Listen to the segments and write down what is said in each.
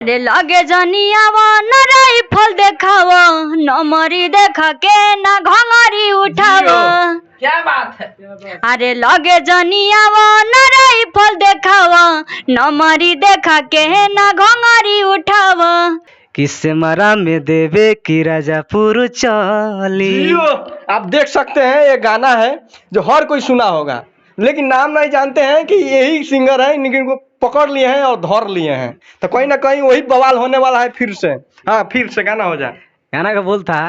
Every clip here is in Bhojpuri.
अरे लगे जनियावा न राइफल देखाव, नमरी देखा के ना घंगरी उठाव। क्या बात है। अरे लगे जनियावा न राइफल देखाव, नमरी देखा के ना घंगरी उठाव। किसे मरा में देवे की राजापुर चली। जियो, आप देख सकते हैं ये गाना है जो हर कोई सुना होगा, लेकिन नाम नहीं जानते हैं कि यही सिंगर है, लेकिन इनको पकड़ लिए हैं और धर लिए हैं, तो कहीं ना कहीं वही बवाल होने वाला है फिर से। हाँ, फिर से गाना हो जाए। गाना का बोल था,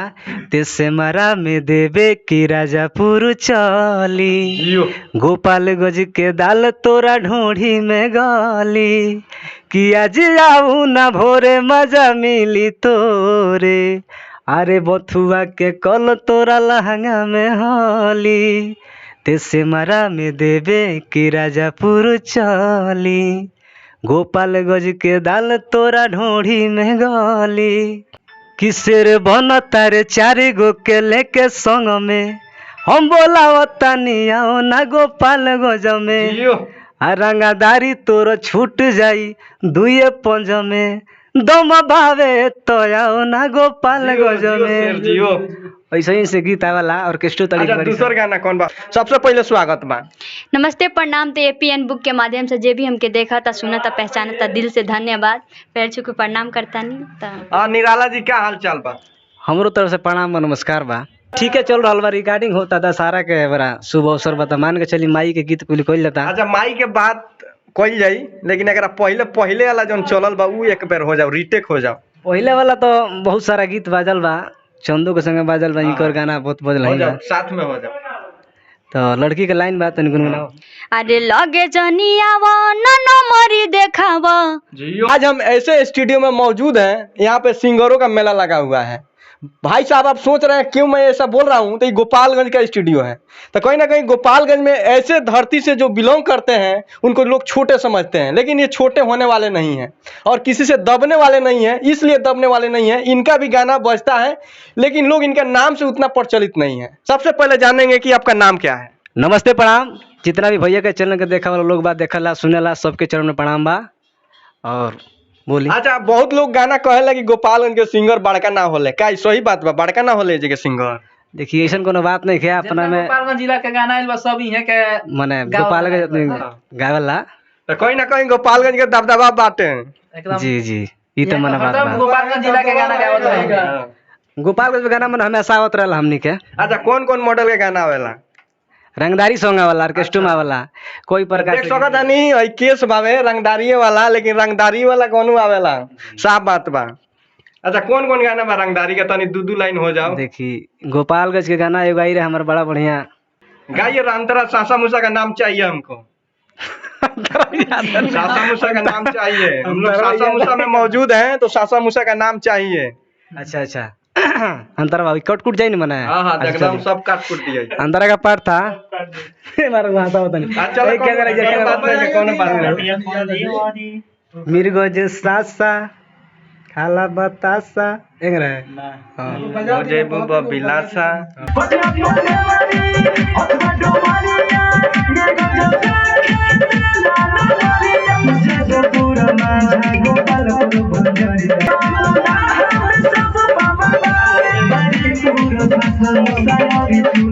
तिसे मरा में देवे की राजापुर चली, जियो, गोपालगंज के दाल तोरा ढूंढी में गली, कि आज आऊ ना भोरे मजा मिली तोरे, अरे बथुआ के कल तोरा लहंगा में होली, तेसे मरा में देवे की राजापुर चली, गोपालगंज के दाल तोरा ढूंढी में गली, किसेर बन तारे चार गो के लेके संग में, हम बोलावतानी आओ ना गोपालगंज में, जियो, आ रंगादारी तोर छूट जाई दुए पंज में, दम भावे तो आओ ना गोपालगंज जियो, शेर में। जियो। ऐसे ही से गीत आवाला ऑर्केस्ट्रा तड़ी अच्छा, बड़ी दूसर गाना कौन बा? सबसे पहले स्वागत बा। नमस्ते, प्रणाम। तो एपीएन बुक के माध्यम से जे भी हमके देखा था, सुना था, पहचाना था, दिल से धन्यवाद, पैर छू के प्रणाम करता नहीं त। निराला जी, क्या हाल चाल बा? हमरो तरफ से प्रणाम और नमस्कार बा। ठीक है, चल रहल बा, रिकॉर्डिंग होता दशहरा के बड़ा शुभ अवसर बा, त मान के चली माई के गीत कुल कइल जाता। अच्छा, माई के बात कइल जाई, लेकिन अगर पहले पहले वाला जोन चलल बा उ एक बेर हो जाओ, रिटेक हो जाओ। पहले वाला तो बहुत सारा गीत बाजल बा, चंदू के संगे बाजल बा, इनकर गाना बहुत बजल हो है। जाओ, साथ में हो जाओ। तो लड़की के लाइन बा तनी गुनगुनाओ। अरे लगे जनियावा न नमरी देखाव। आज हम ऐसे स्टूडियो में मौजूद हैं, यहाँ पे सिंगरों का मेला लगा हुआ है। भाई साहब, आप सोच रहे हैं क्यों मैं ऐसा बोल रहा हूँ, तो ये गोपालगंज का स्टूडियो है, तो कहीं ना कहीं गोपालगंज में ऐसे धरती से जो बिलोंग करते हैं उनको लोग छोटे समझते हैं, लेकिन ये छोटे होने वाले नहीं हैं और किसी से दबने वाले नहीं हैं, इसलिए दबने वाले नहीं हैं। इनका भी गाना बजता है, लेकिन लोग इनका नाम से उतना प्रचलित नहीं है। सबसे पहले जानेंगे कि आपका नाम क्या है। नमस्ते, प्रणाम। जितना भी भैया के चैनल के देखा वाला लोग बा, देखला सुनेला, सबके चरण में प्रणाम बा। और बोली। अच्छा, बहुत लोग गाना कहेला कि गोपालगंज के सिंगर बड़का ना होले, का ई सही बात बा? बड़का ना होले जी के सिंगर? देखिए, ऐसा कोनो बात नहीं है अपना जितना में गोपालगंज जिला के गाना आइल बा सब इहे के मने गावल गोपालगंज गावेला। तो कहीं ना कहीं गोपालगंज के दबदबा बाटे। एकदम। जी जी, ई तो इहाँ मने के बात हरदम बा। गोपालगंज जिला के गाना गावत रहे। गोपालगंज में गाना मन हमेशा आवत रहला हमनी के। अच्छा, कौन कौन मॉडल के गाना आवेला? रंगदारी सॉन्ग आवाला, ऑर्केस्ट्रा में आवाला, कोई प्रकार देख से सकत हनी, हई केस बावे रंगदारी वाला, लेकिन रंगदारी वाला कौन आवेला, साफ बात बा। अच्छा, कौन कौन गाना बा रंगदारी के? तनी दू दू लाइन हो जाओ। देखी, गोपालगंज के गाना एगो आई रहे हमर बड़ा बढ़िया। गाइए रामतरा सासा मूसा का नाम चाहिए हमको, सासा मूसा का नाम चाहिए। हम लोग सासा मूसा में मौजूद हैं, तो सासा मूसा का नाम चाहिए। अच्छा अच्छा, अंतरा भाभी कट कुट जाई ना मने। हाँ हाँ, अच्छा, एकदम चलिए। सब काट कूट दिया। अंतरा का पार्ट था, मारो भाषा होता नहीं। अच्छा, ए, क्या करे, क्या कोनो बात करे? नहीं, कोनो बात नहीं। मिर्गोज सासा खाला बतासा एक रहे। हाँ। मुझे बुबा बिलासा।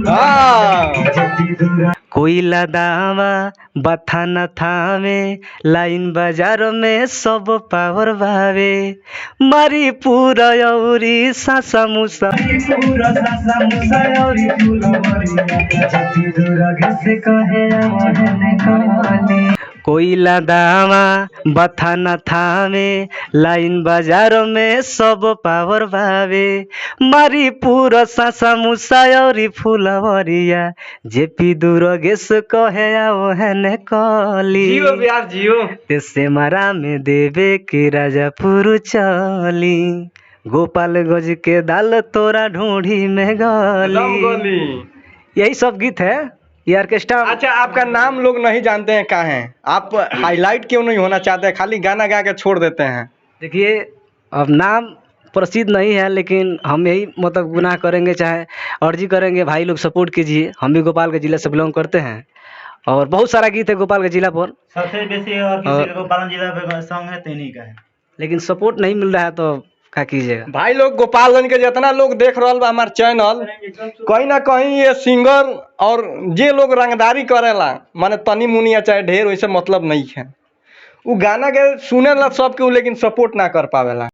हाँ। कोयला दावा बथान थावे, लाइन बाजार में सब पावर भावे, मारी पूरा औरी सासा मुसा। कोयला दावा बथान थावे, लाइन बाजार में सब पावर भावे, मारी पूरा सासा मुसा औरी फुलवरिया, जेपी दुर्गेश कहे आओ हेने कली, जियो प्यार जियो। तेसे मरा में देवे के राजापुर चली, गोपालगंज के दाल तोरा ढूंढी में दम गली। गोली। यही सब गीत है, ये ऑर्केस्ट्रा। अच्छा, आपका नाम लोग नहीं जानते हैं, का है? आप हाईलाइट क्यों नहीं होना चाहते हैं? खाली गाना गा के छोड़ देते हैं। देखिए, अब नाम प्रसिद्ध नहीं है, लेकिन हम यही मतलब गुनाह करेंगे चाहे अर्जी करेंगे, भाई लोग सपोर्ट कीजिए। हम भी गोपालगंज जिला से बिलोंग करते हैं और बहुत सारा गीत है गोपालगंज जिला पर। सबसे बेसी और किसी और- के गोपालगंज जिला पे सॉन्ग है तो इन्हीं का है। लेकिन सपोर्ट नहीं मिल रहा है तो का कीजिएगा। भाई लोग, गोपालगंज के जितना लोग देख रहल बा हमार चैनल, कहीं ना कहीं ये सिंगर और जे लोग रंगदारी करेला, माने तनी मुनी या चाहे ढेर, वैसे मतलब नहीं है। उ गाना के सुने ला सब केहू, लेकिन सपोर्ट ना कर पावेला।